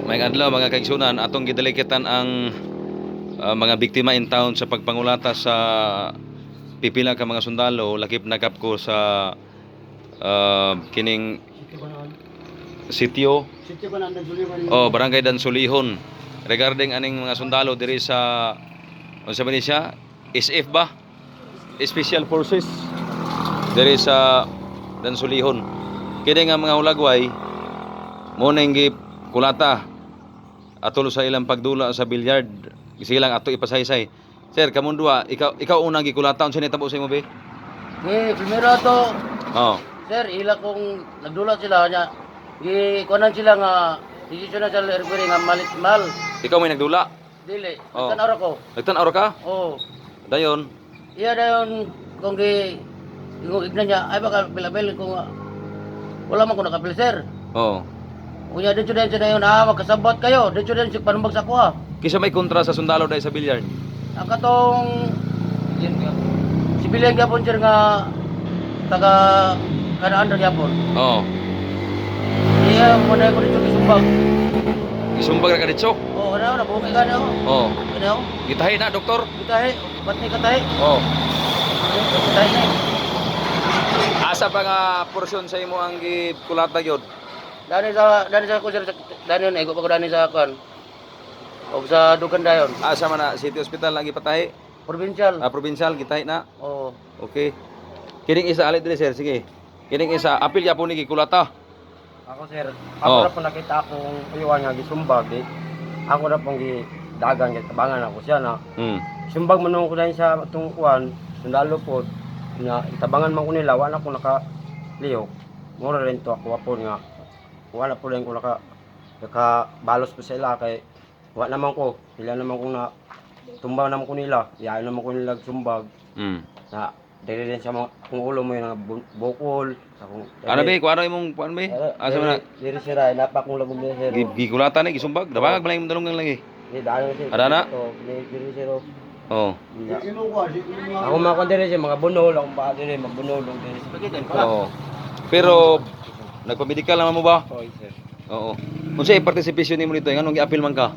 May adlaw, mga kaigsunan, atong gidalikitan ang mga biktima in town sa pagpangulata sa pipila ka mga sundalo, lakip na kapko sa kining sitio Sitio ko na ang Dansulihon. Oh, Barangay Dansulihon, regarding aning mga sundalo diri sa, unsa ba ni siya? SF ba? Special Forces diri sa Dansulihon. Kini nga mga hulagway mo ning kulata atol sa ilang pagdula sa bilyard. Sige lang, ato ipasaysay. Sir, kamong duha, ikaw unang gikulata, unsa nitabo sa imo be? Eh, primero ato, sir, ila kong nagdula sila niya. Gi kuanan sila nga desisyon na sa referee nga malit mal. Ikaw may nagdula. Dili, Oh. nagtan-aw ra ko. Nagtan-aw ra ka? Oh. Dayon. Iya dayon kung gi ingog igna niya ay baka bilabel ko nga wala man ko nakapil, sir. Unya dito din siya dayon, magkasabot kayo. Dito din siya panumbag sa kuha. Kisa may kontra sa sundalo dahil sa bilyard? Ang katong sibilyan gyapon, sir, nga taga kanaan ra gyapon. Iya mo na ko dito gisumbag. Isumbag ra ka ditso. Oh, ano na buki ka na ako. Ano? Gitahi na, doktor. Kitahi, ba't ni katahi? Kitahi na. Asa pa nga porsyon sa imo ang gikulata gyud? Dani sa ko, sir, dani na igo pa ko dani sa kan. Og sa dukan dayon. Asa man na, City Hospital ang gipatahi? Provincial. Ah, provincial gitahi na. Oh. Okay. Kining isa alit diri, sir, sige. Kining isa apil gyapon ni gikulata. Ako, sir, ako na po nakita akong uyuan nga gisumbag di. Ako na pong gidagan gitabangan ako siya na. Sumbag man ko dahil sa atong kuan, sundalo po nga itabangan man ko nila, wala ko naka lihok. Mura rin to ako po nga wala po rin ko naka balos po sila kay wala naman ko, sila naman ko na tumba naman ko nila, iyayo naman ko nila sumbag na dili din sa mga akong ulo mo yung mga bukol akong Ano be, kuano imong kuan be? Asa man na? Diri sira, napa akong lagom ni sir. Gikulata ni gisumbag. Dabangag man imong dalungan lagi. Ni daan sir. Adana? Oh, ni diri sir. Oh. Ako mga kon diri sir, mga bunol, akong ba diri magbunol og diri sir. Oo. Pero nagpamedikal naman mo ba? Oh, sir. Oo. Unsa participation nimo dito? Nganong giapil man ka?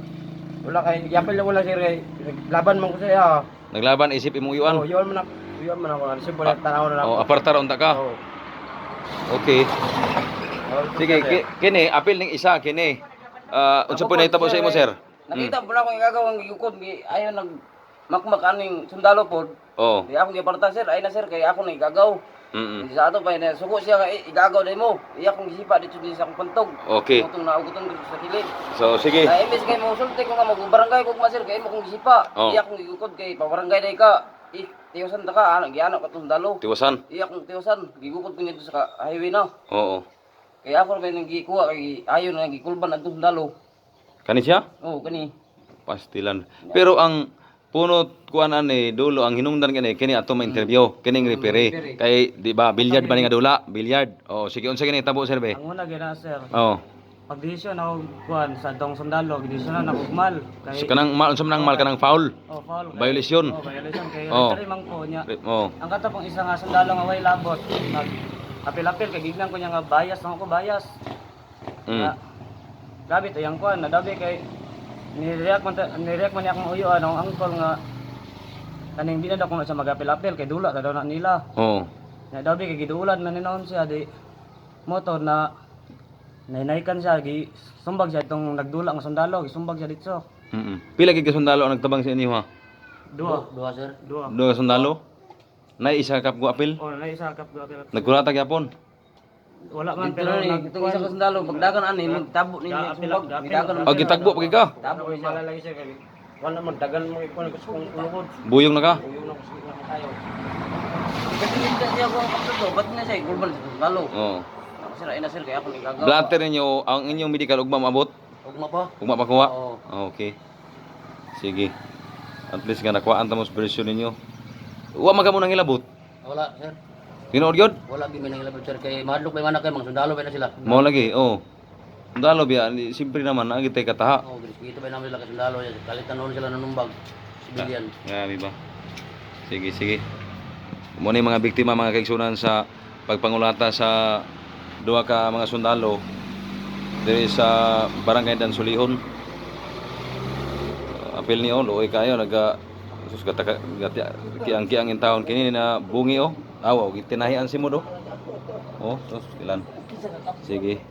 Wala kay yapil lang wala, sir, kay laban man ko sa iya. Naglaban isip imong Oh, yuan. yun man ako. Simple lang tanaw na lang. Oh, aparta ra unta ka. Oh. Okay. Sige, kini apil ning isa kini. Ah, unsa po nahitabo sa imo, sir? Nakita po na akong igagaw ang gigukod gi ayo nag makmak aning sundalo pod. Di akong giparta, sir, ay na sir kay ako na igagaw. Sa ato pa na suko siya nga eh, igagaw dai mo. Iya akong gisipa dito din sa akong pantog. Utong nauguton dito sa kilid. So sige. Ay imbes kay mo sulti ko nga magbarangay ko ma sir kay mo kong gisipa. Iya akong gigukod kay pabarangay dai ka. Eh, tiyosan ta ka, ano, giano ka tong sundalo. Tiwasan. Iya akong tiyosan, gigukod ko nito sa highway na. Kaya ako rin nang gikuha kay ayo na gikulban ang sundalo. Kani siya? Oh, kani. Pastilan. Pero ang punot kuan ani dulo ang hinungdan kani kini ato ma-interview kining referee kay di ba bilyard ba ni nga dula bilyard? Oh, sige, unsa kini tabo, sir, be? Ang una gina, sir, pag desisyon ako kuan sa dong sundalo, desisyon na ako mal kay So, kanang unsa man ang mal kanang foul? Oh, foul kay, Violation. Oh, violation kay referee man ko niya. Ang kato pong isa nga sundalo nga way labot, nag apil-apil kay gignan ko niya nga bias ako bias. Na, grabe to yang kuan, nadabi kay nireact man niya akong uyuan ang angkol nga kaning di na daw ko na siya magapil-apil kay dula ta daw na nila. Na daw kay gidulan man ni noon siya di motor na nahinaykan siya, gi sumbag siya itong nagdula nga sundalo, gisumbag siya dito. Pila gid ka sundalo ang nagtabang sa inyo, ha? Dua. Duha, sir. Dua. Duha ka sundalo? Nay isa ka kapgo apil? Oh, na isa kap dua apil. Nagkulata gyapon. Wala man Dito pero na ni, nag itong isa ka sundalo, pagdagan ani, magtabo ni Gaapil, sumbag, gaapil. gidagan O gitagbo pa gid ka. Tabo ni siya. Wala lagi sir kay wala man dagan mo ipon ko sa kong ulukod. Buyong na ka. Uyo na ko sa tayo. Kasi hindi siya ako ang kapatid, ba't na siya igulban sa sundalo? Ako sir, ay na sir, kaya ako nagagawa. Blatter ninyo ang inyong medical ugma maabot. Ugma pa. Ugma pa kuha. Oo. Okay. Sige. At least nga nakuhaan ta mo sa version ninyo. Wa man ka mo nang hilabot. Wala, sir. Tinuod gyud? Wala gyud may nangilabot, sir, kay mahadlok may mana kay mga sundalo pa na sila. Mao lagi, oh. Sundalo biya, siyempre naman naa gitay kataha. Oh, gito pa namin sila kay sundalo, kalitan noon sila nanumbag. Civilian. Grabe ba? Sige, sige. Muna yung mga biktima, mga kaigsunan, sa pagpangulata sa duha ka mga sundalo Diri sa Barangay Dansolihon. Apil ni oh, luoy kayo naga sus gata kiang-kiang in taon kini na bungi oh. Awa, gitinahian si mo do. Oh, sus ilan. Sige.